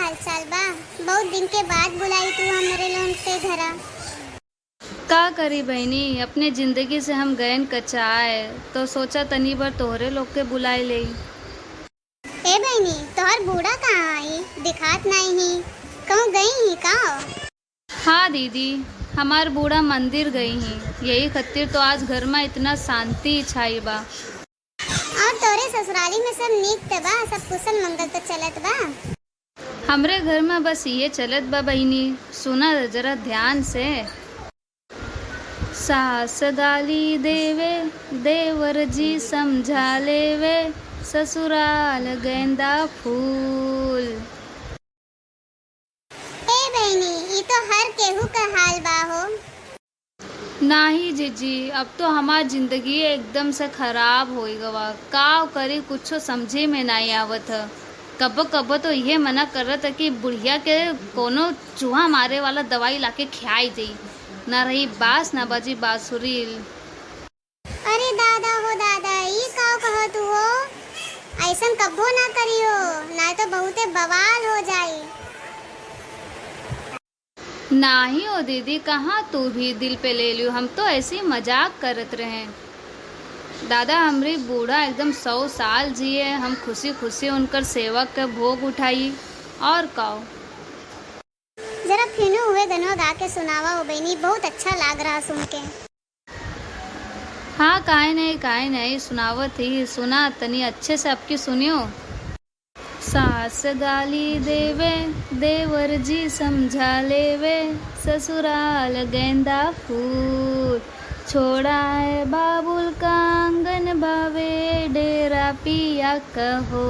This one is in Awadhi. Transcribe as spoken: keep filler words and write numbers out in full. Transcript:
हालचाल बा? बहुत दिन के बाद बुलाई तू हमरे लोगन के घरा। का करी बहिनी, अपने जिंदगी से हम गयन कचाए, तो सोचा तनी बार तोहरे लोग के बुलाई लेई। ए बहिनी, तोहर बूढ़ा कहाँ आई? दिखात नाई ही, कहूँ गई ही का? हाँ दीदी, हमार बूढ़ा मंदिर गई ही, यही खातिर तो आज घर में इतना शांति छाई बा। और तोरे ससुराली में सब नीक त बा? सब कुशल मंगल तो चलत बा? हमरे घर में बस ये चलत बा बहिनी, सुना जरा ध्यान से। सास गाली देवे, देवर जी समझा लेवे, ससुराल गेंदा फूल। ए बहिनी, ई तो हर केहू का हाल बा हो। नाही जीजी, अब तो हमार जिंदगी एकदम से खराब होई गवा। का करी, कुछो समझे में नाही आवत ह। कबो कबो तो इहे मना करत ह कि बुढ़िया के कोनो चूहा मारे वाला दवाई लाके खियाई देई। ना रही बास, ना बजी बांसुरी। अरे दादा हो दादा, ई का कहत हो? ऐसन कब्बो ना करियो, ना तो बहुते बवाल हो जाई। नाही हो दीदी, कहाँ तू भी दिल पे ले लियो, हम तो ऐसे ही मजाक करत रहे। दादा हमरी बूढ़ा एकदम सौ साल जिए, हम खुशी खुशी उनकर सेवा के भोग उठाई। और काओ? जरा फिनू हुए गनवा गा के सुनावा हो बहिनी, बहुत अच्छा लाग रहा सुन के। हाँ, काहे नहीं, काहे नहीं, सुनावत ही, सुना, तनी अच्छे से आपकी सुनियो। सास गाली देवे, देवर जी समझा लेवे, ससुराल गेंदा फूल, छोड़ाए बाबुल का आंगन बावे, डेरा पिया कहो।